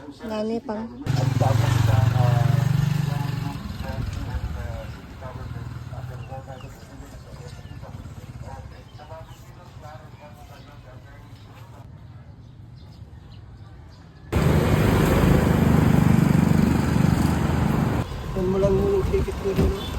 Gani pang. Yan mo lang yung ticket ko dito.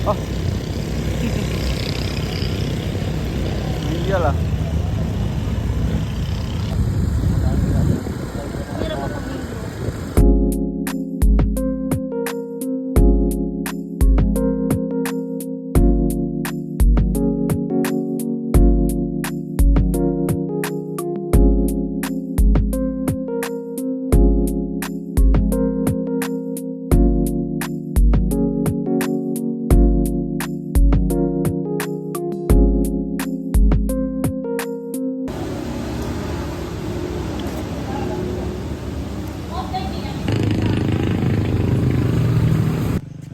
Oh. Iyalah. Hirap ako video.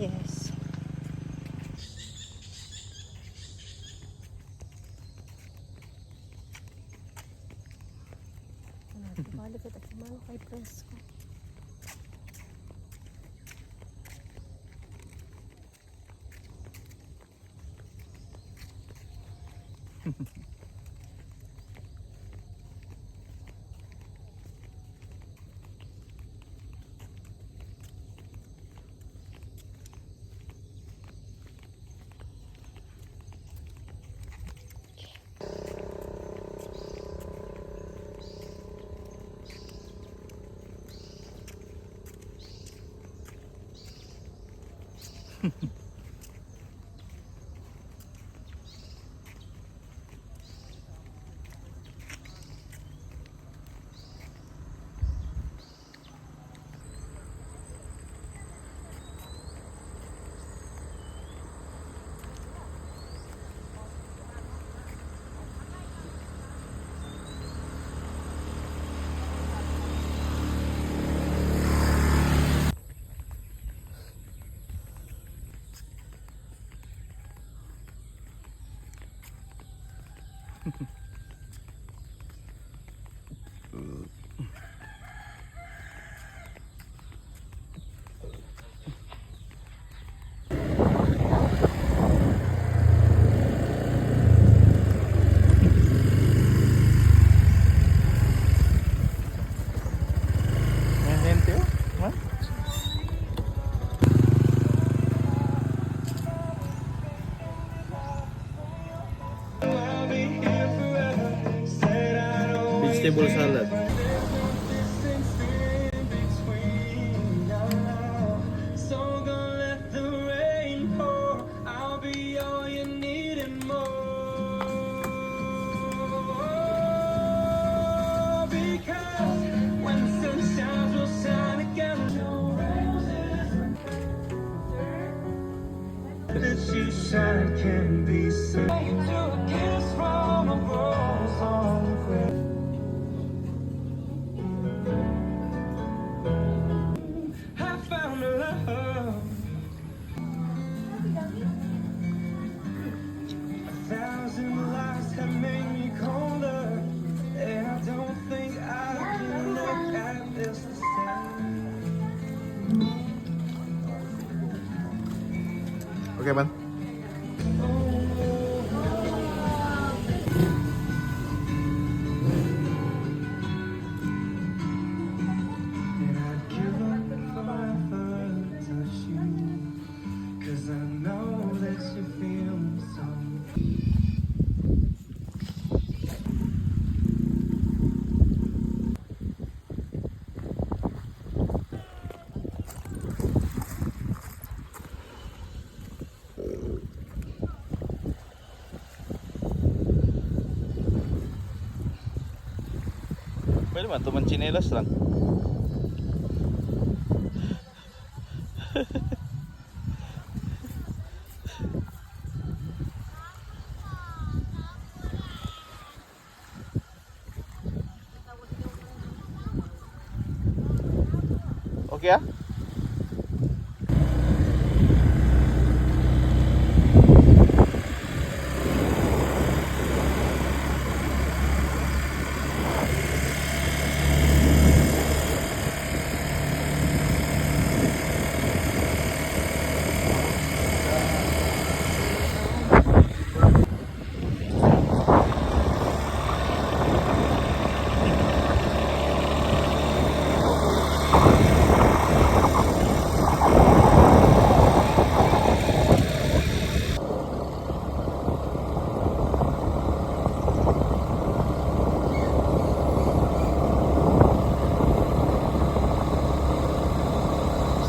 Yes. Balik at kumalo kay presko. Gente, oh. Huh? Vegetable salad. So gonna let the rain pour. I'll be all you need and more. Because when the sun shines, we'll shine together. No roses that you shine can be seen. To a kiss from a rose on the grave. I found a love. A thousand lies have made me colder, and I don't think I can look at this the same. Okay, man. And I'd give up forever. Pwede man, tuman chinelas lang. Okay ah?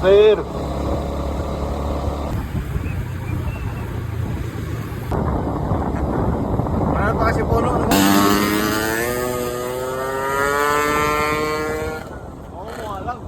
Sir! Ano pa kasi puno? Ano ba? Oo, mukha lang.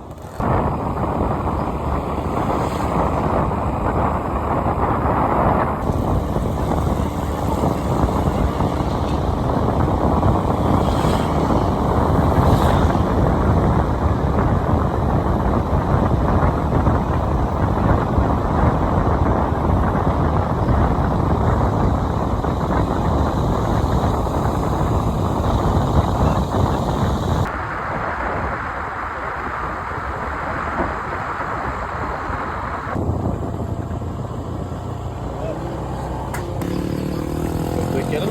Quick lang.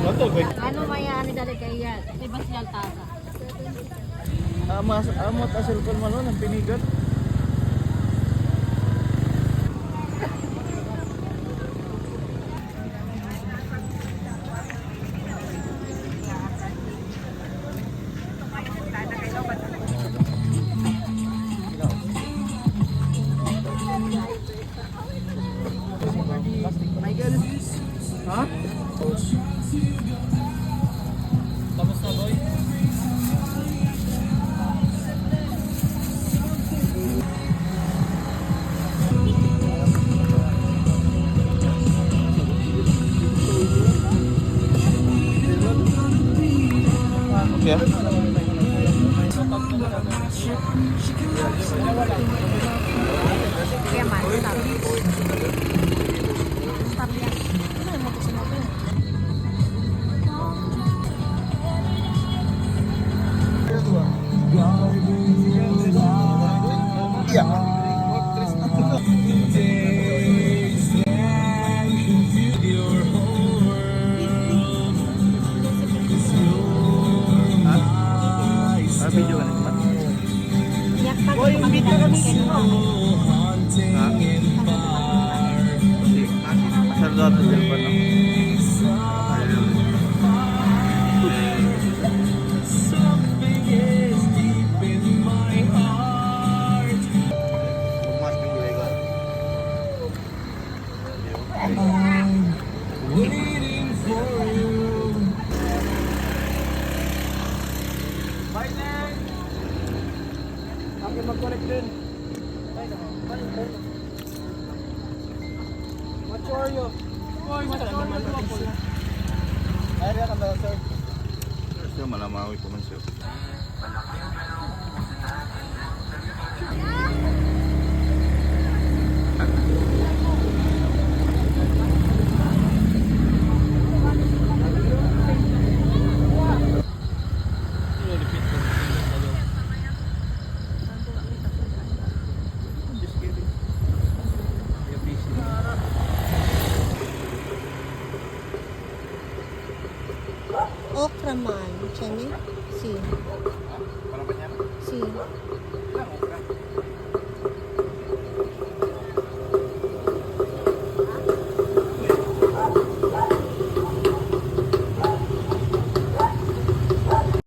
Ano quick? Ano mayari dali kay yan? Iba siya altasa. Ama amot a cellphone malo ng pinigat. Ha? Kamusta boy? Okay. Kaya man, stop. Stop yan. Ano yung mga sinabi? Ah, video ka na naman. Yak pa ko kami dali kay no. Ha? Masyado natin cellphone, no? Akin mag-connect din. Machorio. Oy, machorio. Area ka ba, sir? Siya malamawi pa man siya. Just kidding. Okra man. Siya ni?